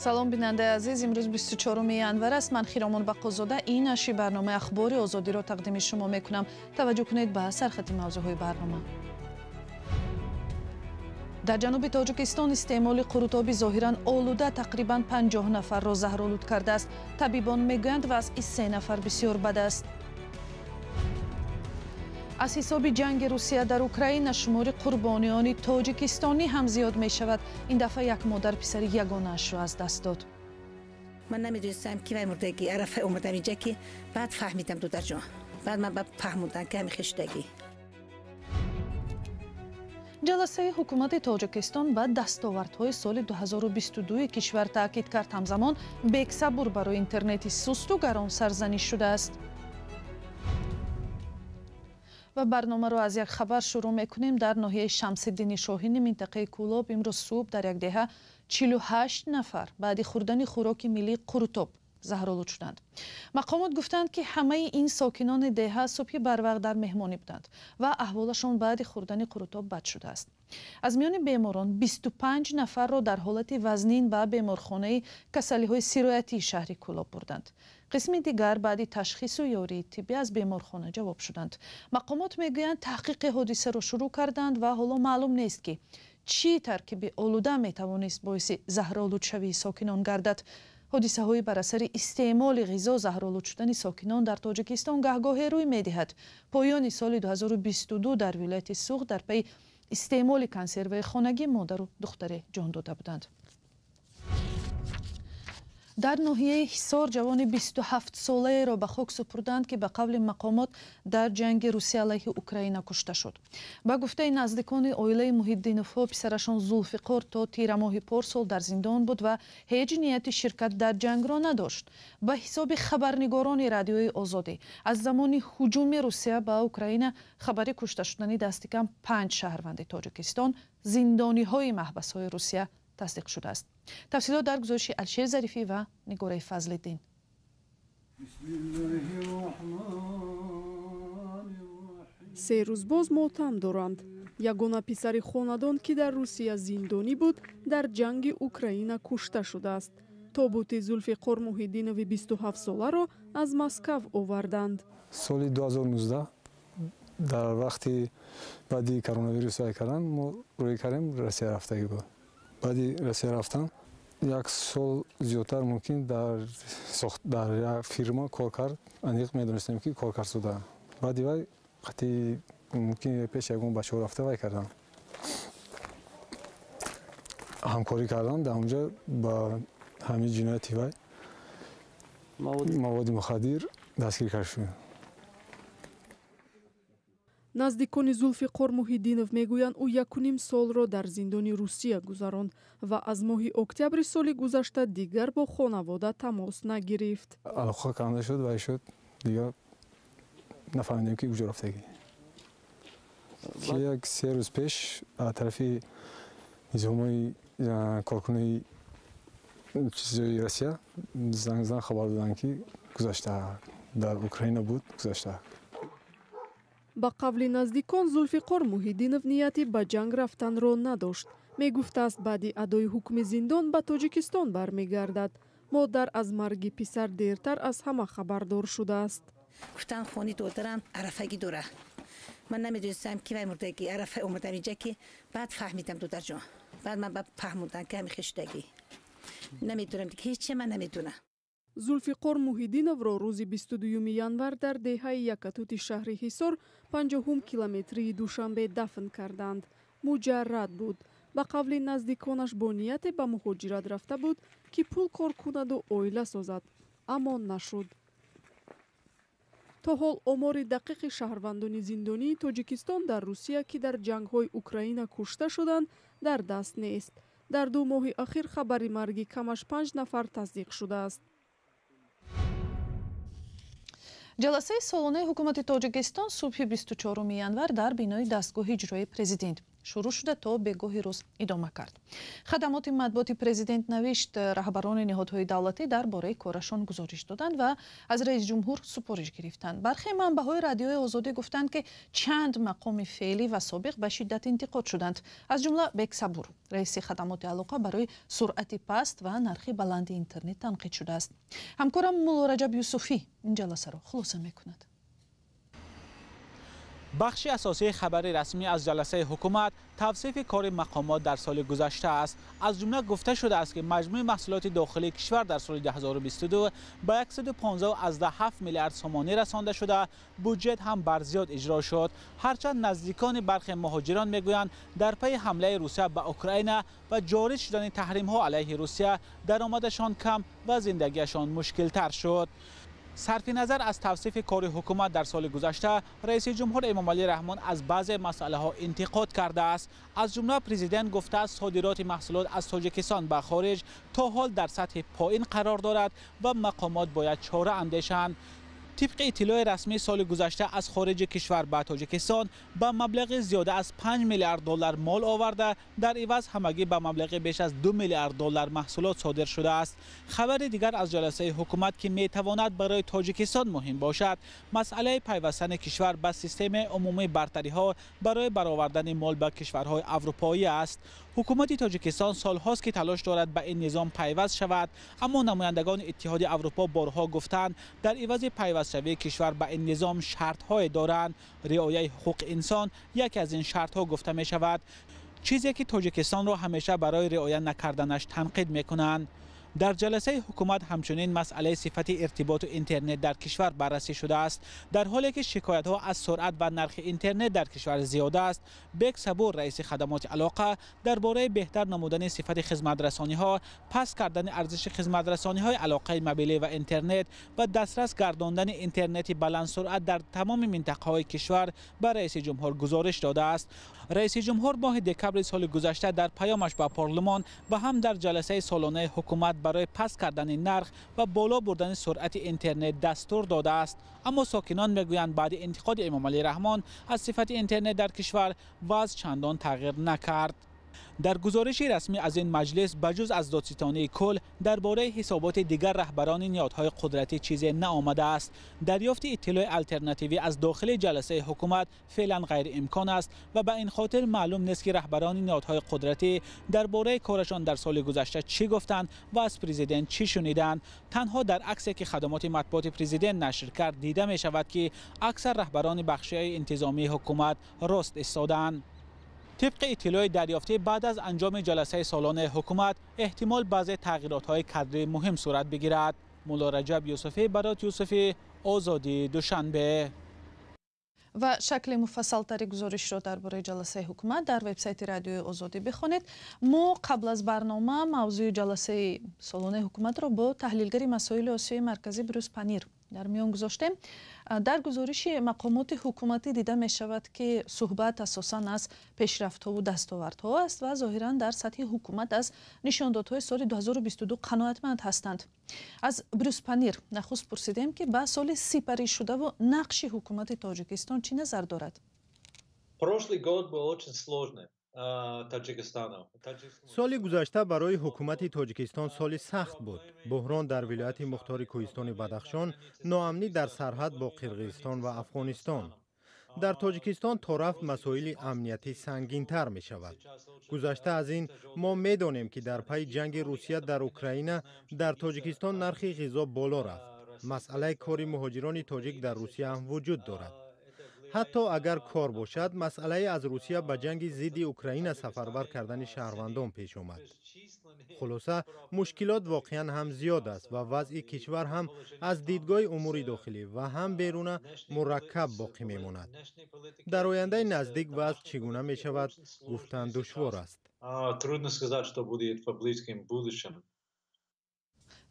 Салом, бинандаи азиз. Имрӯз 24 январ аст. Ман Хиромон Бақозода ин нашри барномаи Ахбори Озодиро тақдими шумо мекунам. Таваҷҷӯҳ кунед ба сархати мавзӯъҳои барнома. Дар ҷануби Тоҷикистон истеъмоли қурутоби зоҳиран олуда тақрибан 50 нафарро заҳролуд кардааст. Табибон мегӯянд, вазъи 3 нафар бисёр бад аст. Аз ҳисоби ҷанги Русия дар Украина шумори қурбониёни тоҷикистонӣ ҳам зиёд мешавад. Ин дафъа як модар писари ягонаашро аз даст дод. Ман намедонистам, ки вай мурдагӣ. Арафа омадам инҷа, ки баъд фаҳмидам, додарҷон. Баъд ман ба фаҳмудам, ки ҳами хештагӣ. Ҷаласаи ҳукумати Тоҷикистон ба дастовардҳои соли 2022 кишвар таъкид кард. Ҳамзамон Бексабур барои интернети сусту гарон сарзаниш шудааст. Ва барномаро аз як хабар шурӯъ мекунем. Дар ноҳияи Шамсиддини Шоҳини минтақаи Кӯлоб имрӯз субҳ дар як деҳа 48 нафар баъди хӯрдани хӯроки миллии қурутоб заҳролуд шуданд. Мақомот гуфтанд, ки ҳамаи ин сокинони деҳа субҳи барвақт дар меҳмонӣ буданд ва аҳволашон баъди хӯрдани қурутоб бад шудааст. Аз миёни беморон 25 нафарро дар ҳолати вазнин ба беморхонаи касалиҳои сироятии шаҳри Кӯлоб бурданд. Қисми дигар баъди ташхису ёрии тиббӣ аз беморхона ҷавоб шуданд. Мақомот мегӯянд, таҳқиқи ҳодисаро шурӯъ карданд ва ҳоло маълум нест, ки чӣ таркиби олуда метавонист боиси заҳролудшавии сокинон гардад. Ҳодисаҳои бар асари истеъмоли ғизо заҳролуд шудани сокинон дар Тоҷикистон гаҳгоҳе рӯй медиҳад. Поёни соли 2022 дар вилояти Суғд дар пайи истеъмоли консерваи хонагӣ модару духтаре ҷон дода буданд. Дар ноҳияи Ҳисор ҷавони 27-солаеро ба хок супурданд, ки ба қавли мақомот дар ҷанги Русия алайҳи Украина кушта шуд. Ба гуфтаи наздикони оилаи Муҳиддиновҳо, писарашон Зулфиқор то тирамоҳи порсол дар зиндон буд ва ҳеҷ нияти ширкат дар ҷангро надошт. Ба ҳисоби хабарнигорони Радиои Озодӣ, аз замони ҳуҷуми Русия ба Украина хабари кушта шудани дасти кам 5 шаҳрванди Тоҷикистон, зиндониҳои маҳбасҳои Русия, тасдиқ шудааст. Тафсилот дар гузориши Алшер Зарифӣ ва Нигораи Фазлиддин. 3 рӯз боз мотам доранд. Ягона писари хонадон, ки дар Русия зиндонӣ буд, дар ҷанги Украина кушта шудааст. Тобути Зулфиқор Муҳиддинови 27-соларо аз Москав оварданд. Соли 2019 дар вақти баъди коронавирус вай кардан, мо рӯй кардем, Россия рафтагӣ буд. Баъди Россия рафтан як сол зиёдтар мумкин дар як фирма кор кард. Аниқ медонистем, ки кор кард суда. Баъди вай қатъи мумкин пеш ягон бачаҳо рафта вай кардан, ҳамкорӣ кардан. Дар онҷа ба ҳамин ҷинояти вай маводи мухаддир дастгир кард шуд. Наздикони Зулфиқор Муҳиддинов мегӯянд, ӯ 1,5 солро дар зиндони Русия гузаронд ва аз моҳи октябри соли гузашта дигар бо хонавода тамос нагирифт. Алоқа канда шуд, вай шуд, дигар нафаҳмидем, ки куҷо рафтагӣ. Як 3 рӯз пеш аз тарафи низомҳои коркунои чизои Россия занг зан, хабар доданд, ки гузашта дар Украина буд, гузашта. Ба қавли наздикон, Зулфиқор Муҳиддинов нияти ба ҷанг рафтанро надошт. Мегуфтааст, баъди адои ҳукми зиндон ба Тоҷикистон бармегардад. Модар аз марги писар дертар аз ҳама хабардор шудааст. Гуфтан, хони додарам арафагӣ дора. Ман намедонистам, ки вай мурдагӣ. Арафа омадам инҷа, ки баъд фаҳмидам, додарҷон. Баъд ман ба фаҳмудам, ки ҳами хештагӣ. Намедонам, ҳеҷ ман намедонам. Зулфиқор Муҳиддиновро рӯзи 22 январ дар деҳаи Якатути шаҳри Ҳисор, 50 километрии Душанбе, дафн карданд. Муҷаррад буд. Ба қавли наздиконаш, бо нияте ба муҳоҷират рафта буд, ки пул кор кунаду оила созад, аммо нашуд. То ҳол омори дақиқи шаҳрвандони зиндонии Тоҷикистон дар Русия, ки дар ҷангҳои Украина кушта шуданд, дар даст нест. Дар 2 моҳи ахир хабари марги камаш 5 нафар тасдиқ шудааст. Ҷаласаи солонаи ҳукумати Тоҷикистон субҳи 24 январ дар бинои дастгоҳи иҷроии президент Шурӯъ шуда, то бегоҳи рӯз идома кард. Хадамоти матбуоти президент навишт, раҳбарони ниҳодҳои давлатӣ дар бораи корашон гузориш доданд ва аз раисҷумҳур супориш гирифтанд. Бархе манбаъҳои Радиои Озодӣ гуфтанд, ки чанд мақоми феълӣ ва собиқ ба шиддат интиқод шуданд, аз ҷумла Бек Сабур, раиси хадамоти алоқа, барои суръати паст ва нархи баланди интернет танқид шудааст. Ҳамкорам Муллораҷаб Юсуфӣ ин ҷаласаро хулоса мекунад. Бахши асосии хабари расмӣ аз ҷаласаи ҳукумат тавсифи кори мақомот дар соли гузашта аст. Аз ҷумла гуфта шудааст, ки маҷмӯи маҳсулоти дохилии кишвар дар соли 2022 ба 115,7 миллиард сомонӣ расонда шуда, буҷет ҳам барзиёд иҷро шуд. Ҳарчанд наздикони бархе муҳоҷирон мегӯянд, дар пайи ҳамлаи Русия ба Украина ва ҷорӣ шудани таҳримҳо алайҳи Русия даромадашон кам ва зиндагиашон мушкилтар шуд. Сарфи назар аз тавсифи кори ҳукумат дар соли гузашта, раиси ҷумҳур Эмомалӣ Раҳмон аз баъзе масъалаҳо интиқод кардааст. Аз ҷумла президент гуфтааст, содироти маҳсулот аз Тоҷикистон ба хориҷ то ҳол дар сатҳи поин қарор дорад ва мақомот бояд чора андешанд. Тибқи иттилои расмӣ, соли гузашта аз хориҷи кишвар ба Тоҷикистон ба маблағи зиёда аз 5 миллиард доллар мол оварда, дар иваз ҳамагӣ ба маблағи беш аз 2 миллиард доллар маҳсулот содир шудааст. Хабари дигар аз ҷаласаи ҳукумат, ки метавонад барои Тоҷикистон муҳим бошад, масъалаи пайвастани кишвар ба системаи умумии бартариҳо барои баровардани мол ба кишварҳои аврупоӣ аст. Ҳукумати Тоҷикистон солҳост, ки талош дорад ба ин низом пайваст шавад, аммо намояндагони Иттиҳоди Аврупо борҳо гуфтанд, дар ивази пайвастшавии кишвар ба ин низом шартҳое доранд. Риояи ҳуқуқи инсон яке аз ин шартҳо гуфта мешавад, чизе ки Тоҷикистонро ҳамеша барои риоя накарданаш танқид мекунанд. Дар ҷаласаи ҳукумат ҳамчунин масъалаи сифати иртиботу интернет дар кишвар баррасӣ шудааст. Дар ҳоле ки шикоятҳо аз суръат ва нархи интернет дар кишвар зиёд аст, Бек Сабур, раиси хадамоти алоқа, дар бораи беҳтар намудани сифати хизматрасониҳо, паст кардани арзиши хизматрасониҳои алоқаи мобилӣ ва интернет ва дастрас гардондани интернети баландсуръат дар тамоми минтақаҳои кишвар ба раиси ҷумҳур гузориш додааст. Раиси ҷумҳур моҳи декабри соли гузашта дар паёмаш ба парлумон ва ҳам дар ҷаласаи солонаи ҳукумат барои паст кардани нарх ва боло бурдани суръати интернет дастур додааст. Аммо сокинон мегӯянд, баъди интиқоди Эмомалӣ Раҳмон аз сифати интернет дар кишвар вазъ чандон тағйир накард. Дар гузориши расмӣ аз ин маҷлис ба ҷуз аз додситонии кул дар бораи ҳисоботи дигар раҳбарони ниҳодҳои қудратӣ чизе наомадааст. Дарёфти иттилои алтернативӣ аз дохили ҷаласаи ҳукумат феълан ғайриимкон аст ва ба ин хотир маълум нест, ки раҳбарони ниҳодҳои қудратӣ дар бораи корашон дар соли гузашта чӣ гуфтанд ва аз президент чӣ шуниданд. Танҳо дар аксе, ки хадамоти матбуоти президент нашр кард, дида мешавад, ки аксар раҳбарони бахшиҳои интизомии ҳукумат рост истодаанд. Тибқи иттилои дарёфтӣ, баъд аз анҷоми ҷаласаи солонаи ҳукумат эҳтимол баъзе тағйиротҳои кадрии муҳим сурат бигирад. Муллораҷаб Юсуфӣ, Барот Юсуфӣ, Озодӣ, Душанбе. Ва шакли муфассалтари гузоришро дар бораи ҷаласаи ҳукумат дар вебсайти Радиои Озодӣ бихонед. Мо қабл аз барнома мавзӯи ҷаласаи солонаи ҳукуматро бо таҳлилгари масоили Осиёи Марказӣ Брюс Панир дар миён гузоштем. Дар гузориши мақомоти ҳукуматӣ дида мешавад, ки суҳбат асосан аз пешрафтҳову дастовардҳо аст ва зоҳиран дар сатҳи ҳукумат аз нишондодҳои соли 2022 қаноатманд ҳастанд. Аз Брюс Панир нахуст пурсидем, ки ба соли сипаришудаву нақши ҳукумати Тоҷикистон чӣ назар дорад. Прошлый год был очень сложный. Соли гузашта барои ҳукумати Тоҷикистон соли сахт буд. Буҳрон дар вилояти мухтори кӯҳистони Бадахшон, ноамнӣ дар сарҳад бо Қирғизистон ва Афғонистон. Дар Тоҷикистон то рафт масоили амниятӣ сангинтар мешавад. Гузашта аз ин, мо медонем, ки дар пайи ҷанги Русия дар Украина дар Тоҷикистон нархи ғизо боло рафт. Масъалаи кори муҳоҷирони тоҷик дар Русия ҳам вуҷуд дорад. Ҳатто агар кор бошад, масъалаи аз Русия ба ҷанги зидди Украина сафарбар кардани шаҳрвандон пеш омад. Хулоса, мушкилот воқеан ҳам зиёд аст ва вазъи кишвар ҳам аз дидгоҳи умури дохилӣ ва ҳам беруна мураккаб боқӣ мемонад. Дар ояндаи наздик вазъ чӣ гуна мешавад, гуфтан душвор аст. Трудно сказать, что будет в близком будущем.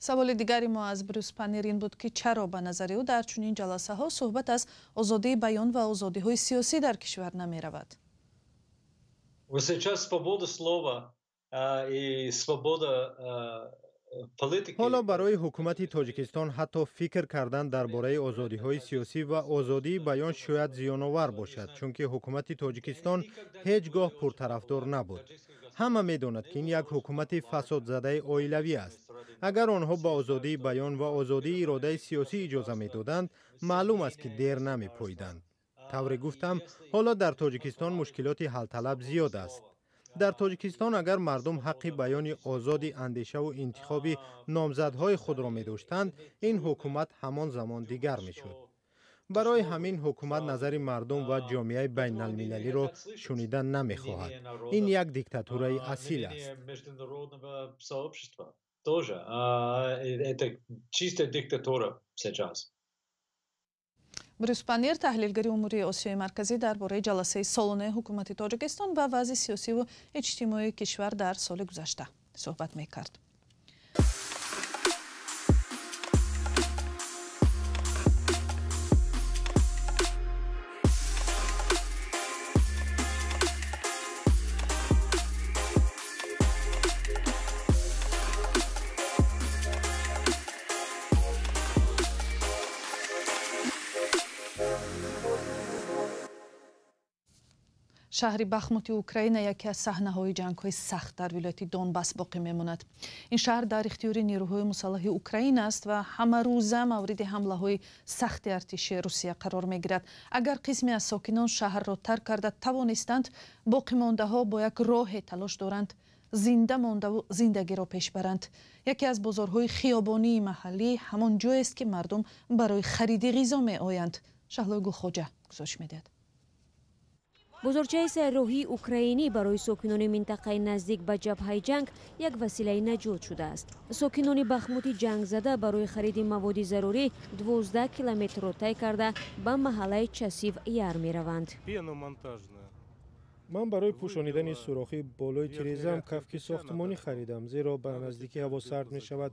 Саволи дигари мо аз Брюс Панир ин буд, ки чаро ба назари ӯ дар чунин ҷаласаҳо суҳбат аз озодии баён ва озодиҳои сиёсӣ дар кишвар намеравад. Сейчас свобода слова и свобода Ҳоло барои ҳукумати Тоҷикистон ҳатто фикр кардан дар бораи озодиҳои сиёсӣ ва озодии баён шояд зиёновар бошад, чунки ҳукумати Тоҷикистон ҳеҷ гоҳ пуртарафдор набуд. Ҳама медонад, ки ин як ҳукумати фасодзадаи оилавӣ аст. Агар онҳо ба озодии баён ва озодии иродаи сиёсӣ иҷоза медоданд, маълум аст, ки дер намепоиданд. Тавре гуфтам, ҳоло дар Тоҷикистон мушкилоти ҳалталаб зиёд аст. Дар Тоҷикистон агар мардум ҳаққи баёни озоди андешаву интихоби номзадҳои худро медоштанд, ин ҳукумат ҳамон замон дигар мешуд. Барои ҳамин ҳукумат назари мардум ва ҷомеаи байналмилалиро шунида намехоҳад. Ин як диктатураи асил аст. Брюс Паннер, таҳлилгари умури Осиёи Марказӣ, дар бораи ҷаласаи солонаи ҳукумати Тоҷикистон ва вазъи сиёсиву иҷтимоии кишвар дар соли гузашта суҳбат мекард. Шаҳри Бахмути Украина яке аз саҳнаҳои ҷангҳои сахт дар вилояти Донбасс боқӣ мемонад. Ин шаҳр дар ихтиёри нерӯҳои мусаллаҳи Украина аст ва ҳамарӯза мавриди ҳамлаҳои сахти артиши Русия қарор мегирад. Агар қисме аз сокинон шаҳрро тарк карда тавонистанд, боқимондаҳо бо як роҳе талош доранд зинда мондаву зиндагиро пеш баранд. Яке аз бозорҳои хиёбонии маҳаллӣ ҳамон ҷоест, ки мардум барои хариди ғизо меоянд. Шаҳлои Гулхоҷа гузориш медиҳад. Бозорчаи сайроҳии украинӣ барои сокинони минтақаи наздик ба ҷабҳаи ҷанг як василаи наҷот шудааст. Сокинони Бахмути ҷангзада барои хариди маводи зарурӣ 12 километрро тай карда ба маҳаллаи Часив Яр мераванд. Ман барои пӯшонидани сурохи болои тирезаам кафки сохтмонӣ харидам, зеро ба наздикӣ ҳаво сард мешавад.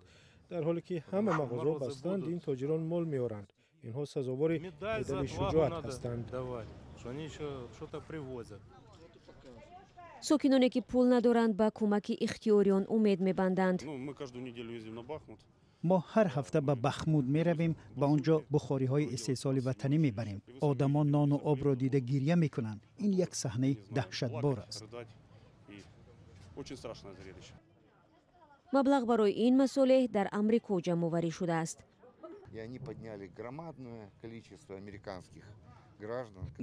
Дар ҳоле ки ҳама мағозаҳо бастанд, ин тоҷирон мол меоранд. Инҳо сазовори медали шуҷоат ҳастанд. Сокиноне ки пул надоранд, ба кӯмаки ихтиёриён умед мебанданд. Мо ҳар ҳафта ба Бахмут меравем, ба он ҷо бухориҳои истеҳсоли ватанӣ мебарем. Одамон нону обро дида гирья мекунанд. Ин як саҳнаи даҳшатбор аст. Маблағ барои ин масолеҳ дар Амрико ҷамъоварӣ шудааст.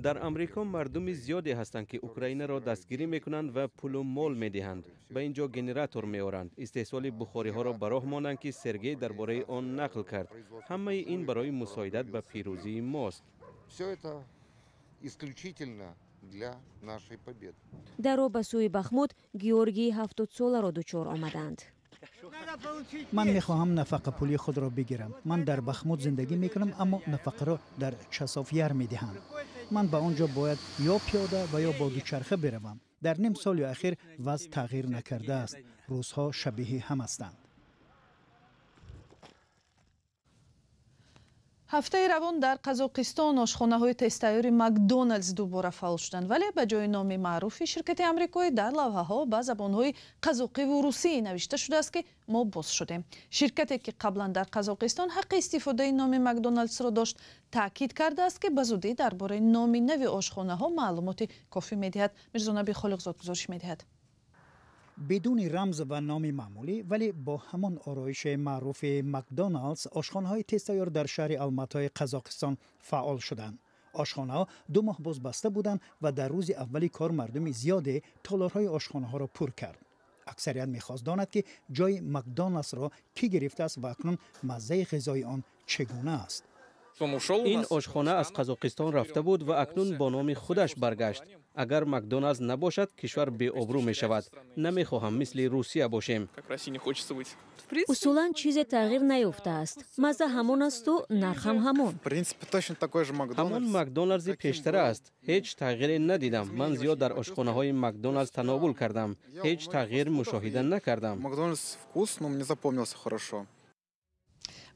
Дар Амрико мардуми зиёде ҳастанд, ки Украинаро дастгирӣ мекунанд ва пулу мол медиҳанд. Ба ин ҷо генератор меоранд. Истеҳсоли бухориҳоро ба роҳ монанд, ки Сергей дар бораи он нақл кард. Ҳамаи ин барои мусоидат ба пирӯзии мост. Дар роҳ ба сӯи Бахмут Георгии 70-соларо дучор омаданд. Ман мехоҳам нафақапулии худро бигирам. Ман дар Бахмут зиндагӣ мекунам, аммо нафақаро дар Часов Яр медиҳанд. Ман ба он ҷо бояд ё пиёда ва ё бо дучарха биравам. Дар ним соли ахир вазъ тағйир накардааст. Рӯзҳо шабеҳи ҳам ҳастанд. Ҳафтаи равон дар Қазоқистон ошхонаҳои тезтайёри Макдоналдс дубора фаъол шуданд, вале ба ҷои номи маъруфи ширкати амрикоӣ дар лавҳаҳо ба забонҳои қазоқиву русӣ навишта шудааст, ки мо боз шудем. Ширкате ки қаблан дар Қазоқистон ҳаққи истифодаи номи Макдоналдсро дошт, таъкид кардааст, ки ба зудӣ дар бораи номи нави ошхонаҳо маълумоти кофӣ медиҳад. Мирзонаби Холиқзод гузориш медиҳад. Бидуни рамз ва номи маъмулӣ, вале бо ҳамон ороиши маъруфи Макдоналдс, ошхонаҳои тезтайёр дар шаҳри Алматои Қазоқистон фаъол шуданд. Ошхонаҳо 2 моҳ боз баста буданд ва дар рӯзи аввали кор мардуми зиёде толорҳои ошхонаҳоро пур кард. Аксарият мехост донад, ки ҷои Макдоналдсро кӣ гирифтааст ва акнун маззаи ғизои он чӣ гуна аст. Ин ошхона аз Қазоқистон рафта буд ва акнун бо номи худаш баргашт. Агар Макдоналдс набошад, кишвар беобрӯ мешавад. Намехоҳам мисли Русия бошем. Усулан чизе тағйир наёфтааст. Мазза ҳамон асту нархам ҳамон. Ҳамон Макдоналдси пештара аст. Ҳеҷ тағйире надидам. Ман зиёд дар ошхонаҳои Макдоналдс тановул кардам. Ҳеҷ тағйир мушоҳида накардам.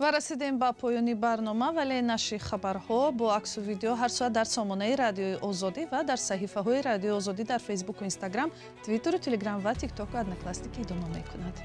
Ва расидем ба поёни барнома, вале нашри хабарҳо бо аксу видео ҳар соат дар сомонаи Радиои Озодӣ ва дар саҳифаҳои Радиои Озодӣ дар Фейсбуку Инстаграм, Твиттеру, Телеграм ва Тиктоку Одноклассники идома мекунад.